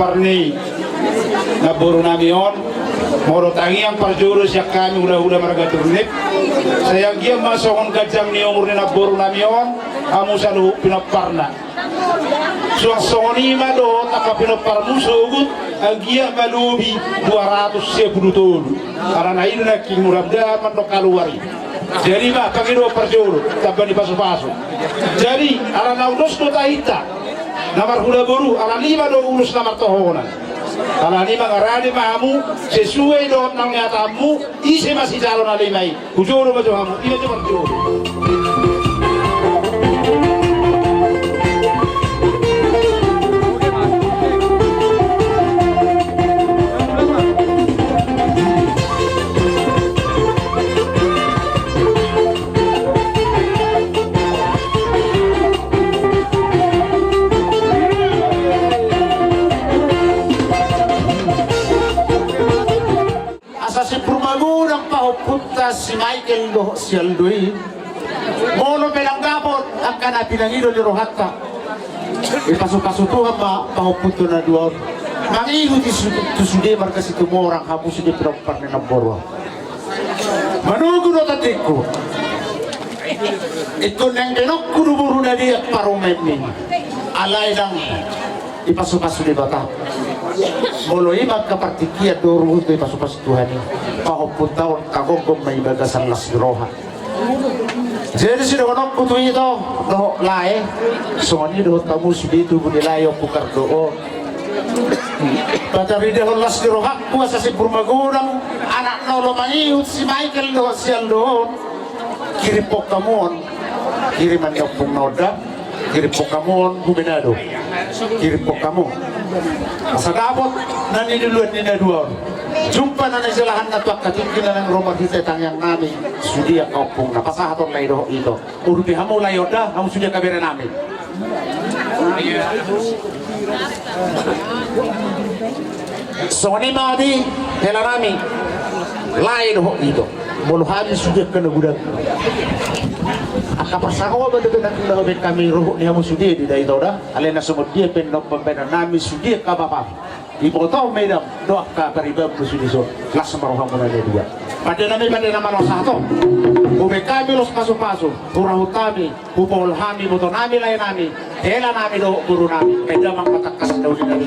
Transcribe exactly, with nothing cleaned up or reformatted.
Parni namboru nami on, molo tangiang parjolo sian hami hulahula marga Turnip, sai anggiat ma songon ganjang ni umur ni namboru nami on, hamu saluhut pinomparna. Suang songon i ma dohot angka pinomparmu sogot, anggiat ma lobi dua ratus sia pulu tolu. Alana i do nangkin mudah-mudahan mandok kaluar i. Jadi ma pangidoan parjolo, tamba ni pasupasu. Jadi alana ulos do tahinta na marhula boru, alani i ma do ulos na martohonan. Alani i mangarade ma hamu sesuai dohot na niatanmu, ise ma sijalo na lima i. Hujolo ma jo hamu, i ma jo parjolo. Asa simbur magodang pahompunta si Michael dohot si Aldo i. Molo pe ndang dapot angka na pinangido ni rohanta, dipasupasu Tuhan ma pahompunta na dua on. Mangihut i su-, tu sude marga Situmorang, hamu sude pinompar ni namboru. Manogu do tandingku. Ingkon naeng benokku do boru na diat parumaenmi. Alai ndang dipasupasu Debata. Molo i ma angka partingkian do ruhut do dipasupasu Tuhan i, pahompunta on tagomgom ma i bagasan las ni roha. Jadi sidohononku tu ito dohot lae, songon i dohot hamu sude tubu ni lae Ompu Kardo on. Pataridahon las ni rohangku asa simbur magodang anak na olo mangihut si Michael dohot si Aldo on. Kirimpok hamu on, kiriman ni ompung na on da. Kirimpok hamu on, hu Menado. Kirimpok hamu. Asa dapot na niluluan ni na dua on. Jumpa na nijalahanna tu angka tingki na naeng ro marhite tangiang nami. Sude angka ompungna, pasahaton lae dohot ito. Urupi hamu lae on da, hamu sude angka bere nami. Songon i ma di hela nami, lae dohot ito. Molo hami sude angka na godang, angka parsangoban dope na hubege hami rohut ni hamu sude di da ito da. Alai na songon dia pe na umbahen nami sude angka bapa, iboto ma i da, dohot angka paribanmu sude son. Las ma rohamuna na dua. Pande nami, pande na malo sahat on. Hubege hami ulos pasupasu, hurahut hami, hupaul hami iboto nami, lae nami, hela nami dohot boru nami. Eda ma patangkas daun ni nami.